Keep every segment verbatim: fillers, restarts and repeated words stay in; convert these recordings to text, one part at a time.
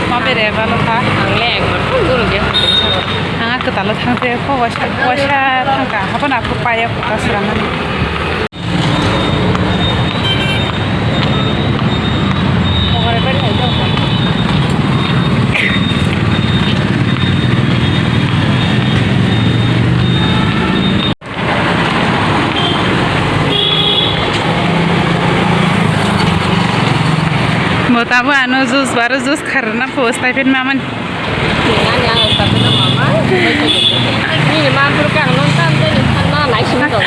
Ma bere balo kha. Ang le ekbar phone dulu dia. Ang kwtal thang te kho waisa waisa thang kha. Habo na kho paya kho ka sra mani. Bo tabuk ano juice baro juice kharna po stipend mamani. Nini ang stipend mama. Nini ma buru kang non tan de ni tan na nai sini to.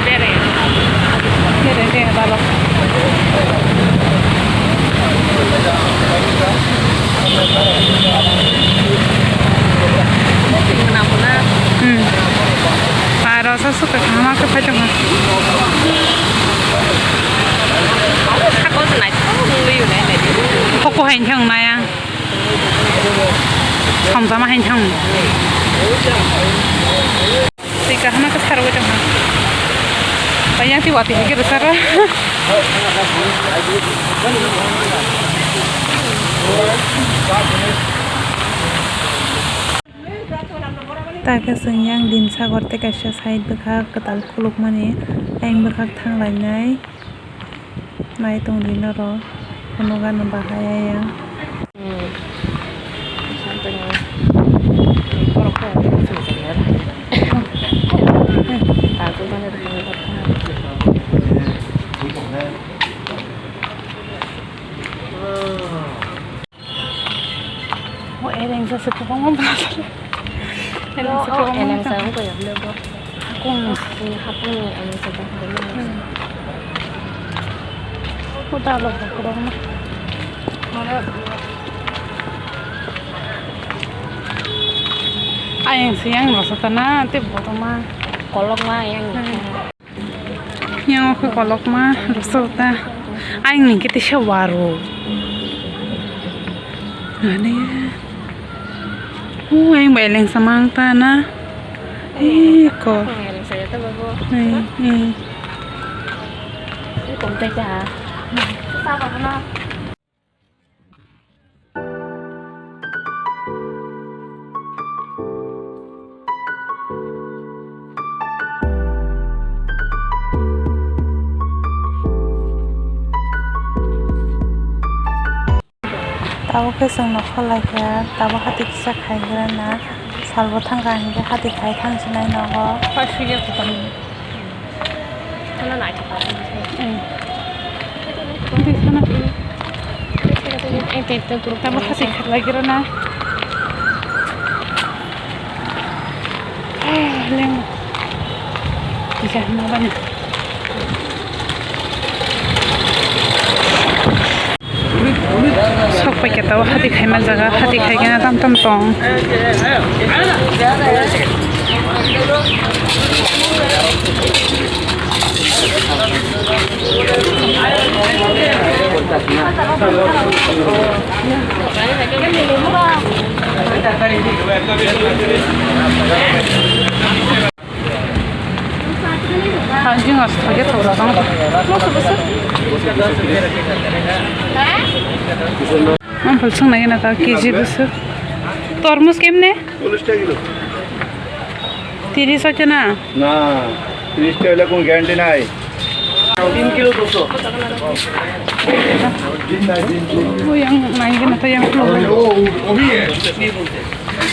Bere, bere, balo. Hmm. Aro sa suka kama ke phaito ma. Hoko hai thang naya. Samjama hai thang. Twi kaham khe sarwi tongkha. Ayang twi watwi hai khe rwchara. Ta khe chwng yang dimsagor tei kaisa side bwkhak kwtal khulukmani ayang bwkhak thang lainai. Nai tong di norok, phunukgano bahai ayang. Hmm. Borok khe borok khe. O elengsa se kwbangma bwsajak. Elengsa kwbangma elengsa wngkha. Wngkha ya. Hakung. Hakung, hakungni elengsa tongkha. Hmm. O dalo bo kwbangma. Ayang se yang rwsa tana tei boroma. Kolokma yang. Hmm. Yang khe kolokma rwsa ta. Ayang ni khe tisa waro. Ani. U ayang bai lengsa mang ta na. Ih ko. Ang lengsa ya ta babu. Ih, ih. Ini kom teh kah? Sasa apa kena? Tabuk khe chwng nokha laikha, tabuk hati kisa khaigrana, salbo thangkha hinkhe hati khai thangsinai nogo. Tabuk hati khlaigrana. Leng. Kisa hwnma bani. Sok paikha tabuk hati khaima jaga, hati khaigena tam tam tong. Hanjing as thage thora tang. Ang phal sung nai na ka K G bwswk. Tormos kemne? চল্লিশ টাকা kilo. Tiris hoite na? Na, তিরিশ টাকা হলে কোনো গ্যারান্টি নাই। তিন কিলো দুশো। Ui, ang nai gana ta yang.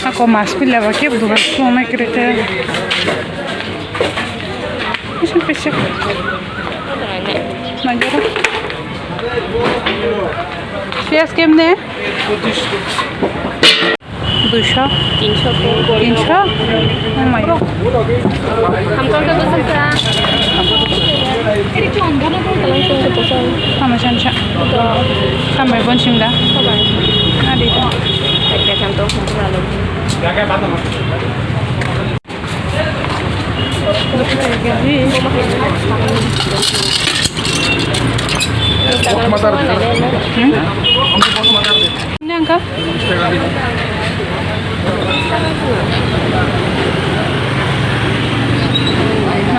Ako mas pila ba khe bukan ko mai krete. Bisa pesa. Najara. Piyas kemne? Duisho? Tinsho. Tinsho? Oh my God. Hamjakgo bwswk sa. Hamjakgo bwswk. Hambai sansa. Hambai bonsing da? Hambai. Adi da. Ekta jam to hamjakgo. Hmm? Ini angka?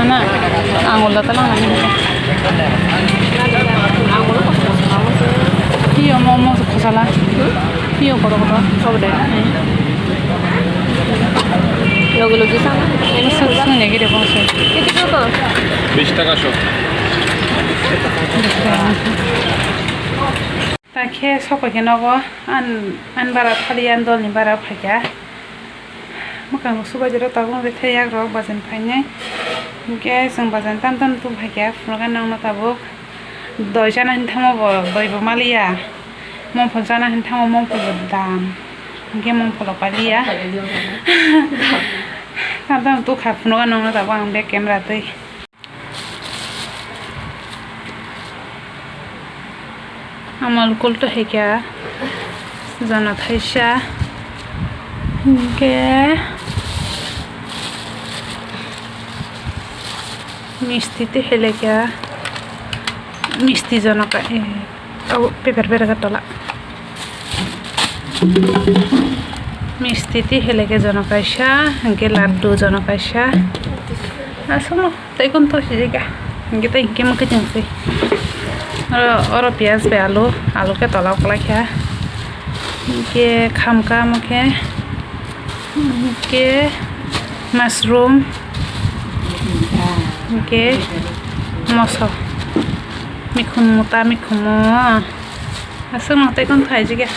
Na, ang ulo ta lang nani. Iyo mo mo khosala. Iyo koto koto. Logo logo sama. Sung sung ne gire bong sung. Bish taka sho. Ta khe sokoi khe nogo an, an bara thali an dolni bara phaikha. Mwkhang bo subaijak rok tabuk rethai yak rok bachani phainai. Hinkhe chwng bachani tam tam tubuphaikha phunukha nokno tabuk. Doi chana hinwi thangma bo doi bo maliya. Mongphol chana hinwi thangma mongphol bo dam. Hinkhe mongphol rok paliya. Tam tam tubukha phunukha nokno tabuk ang bag camera twi. Amul Cool to hai kha, jono thaisa, hinkhe misti twi hai lai kha, misti jono ka, eh, abo paper berajak tola. Misti twi hai lai kha jono kaisa, hinkhe laddu jono kaisa. Aswkno tei kono to sijika. Hinkhe tei hinkhe mwkhai chwng se. Oro, oro piyaj bai alu, alu khe tola o kwlai kha. Hinkhe khamka omo khe, hinkhe mushroom, hinkhe moso, mikhum muta, mikhumo. Aswkno tei kono to sijika.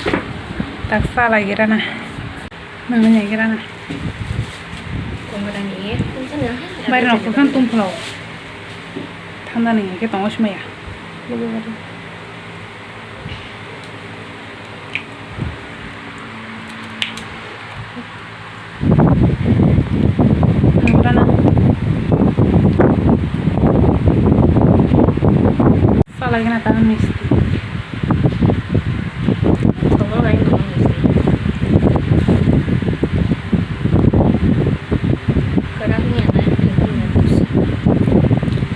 Tak sa lai gira na. Nangni naigira na. Baireno kwkhwrang tongphuru. Thanda ni hwnkhe tongo se maya. Naigira na. Salai gana ta misti. Somo lai no misti. Kara ni ana ni ni.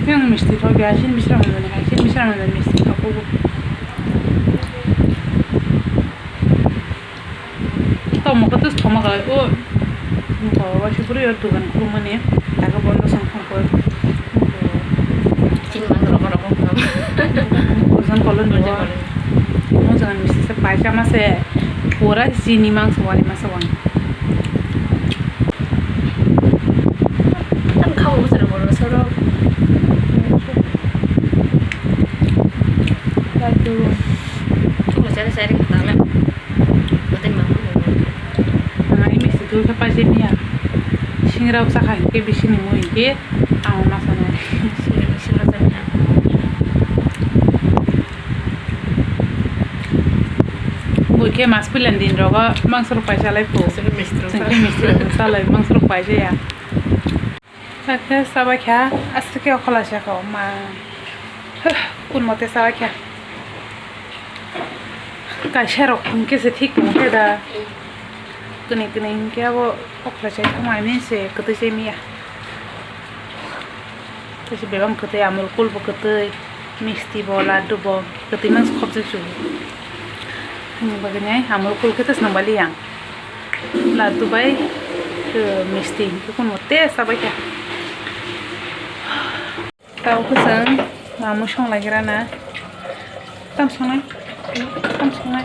Yang misti to biya sin misra mana ni, sin misra mana misti to ko. Tamo khe tus thoma kha o, o waisa bwrwi o dogan khulumani, taga bondo song thang koi. Chini mang rok rok rok. Bojan kolon ni. Bojan kolon. Mo jaga ni sisa paisa ma se pura chini mang so wali ma se wang. Tam kha o sara bolo soro. Ladu. Mo sari sari kha tala. Tei mangkuk. Ang ani misti dul khe paijak ya. Singra bwsa kha hinkhe bisi ni mui hinkhe ang ma sanai. Singra bisi ma sanai. Bui khe mas puilan din rogo mangso rok paisa lai phu. Misti rok salai mangso rok paisa ya. Sakhe sabaikha, aswk khe okholaisa kho, ma. Huh, kun mote sabaikha. Kaisa rok hinkhe se thik tong khe da. Kwnwi kwnwi hinkhe abo okholaisa thangma hinwi se kwtwi se miya. Tei se bebak kwtwi, Amul Cool bo kwtwi, misti bo, laddu bo kwtwi mangsa khopjak su. Ani bagwi nai Amul Cool khe tei se nang bali yang. Laddu bai, eh, misti, kunu tei sabai kha. Tao khe chwng mamwi song lai gra na. Tam songnai? Tam songnai?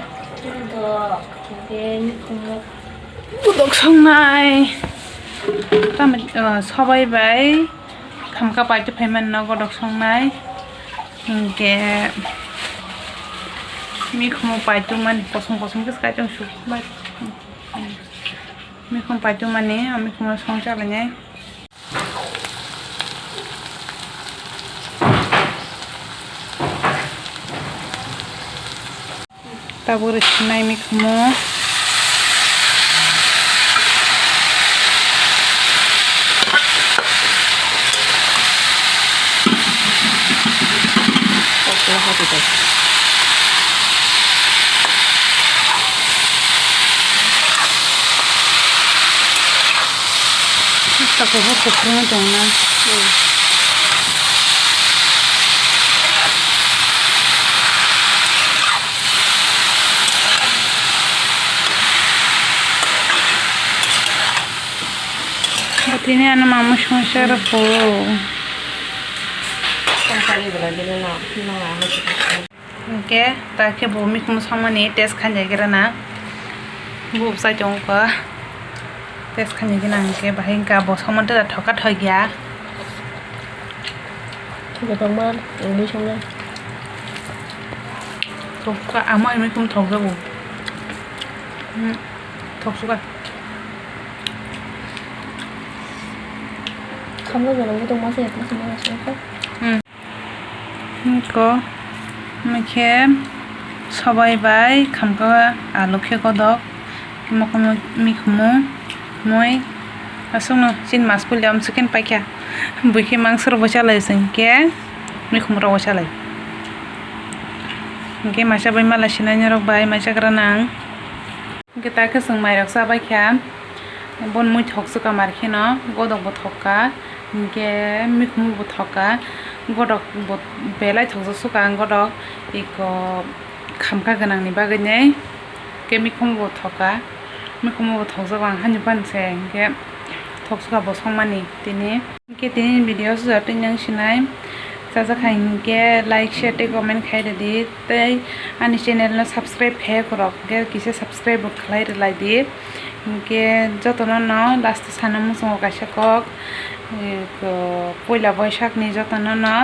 Budok songnai. Tam, eh, sabai bai khamka paitwi phai mano, godok songnai. Hinkhe mikhumu paitwi mani, kosong kosong khe kaitor su bai. Mikhum paitwi mani, o mikhumo song cha lainai. Tabuk rw sinai mikhumo. Tako bo kuphur wng tong na. Bo tini ano mamung songsa rw kho. Hinkhe ta khe bo mikhumu songmani test khainai gira na. Bo bwsai tongo kha. Test khainai gira hinkhe bahai wngkha bo songmani tei thoka thoi ya. Thoka tongma wngwi songnai. Thoka ama wngwi kum thok jago. Hmm. Thok suka. Khamga gwnangwi tongma se, masa masa songkha. Hmm. Ko, mui khe sobai bai khamka alu khe kodok, mokol mikhumu, mui aswkno chini mas puila amswk khe paikha, bui khe mangsa rok bo chalai se hinkhe mikhumu rok bo chalai. Hinkhe maisa bai mala sinai norok bai maisa gra nang. Hinkhe ta khe chwng mairok chabai kha, bon mui thok suka mar kheno, godok bo thok ka, hinkhe mikhumu bo thok ka, godok bo belai thok jak suka ang godok, eko khamka gwnang ni bagwi nei, hinkhe mikhumu bo thok ka, mikhumu bo thok jago ang hani phan se, hinkhe thok suka bo songmani tini. Hinkhe tini video suja twi nang sinai chajak hai hinkhe like, share tei comment khai rwdi tei ani channel no subscribe khai khorok hinkhe kisa subscribe bo khlai rwlai di. Hinkhe jotono no last o sana muchungo kaisa kok, eh, ko-, puila boisak ni jotono no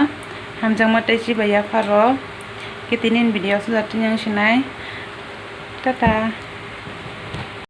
hamjakma tei chibai yapharo. Hinkhe tini video suja twi nang sinai. Tata.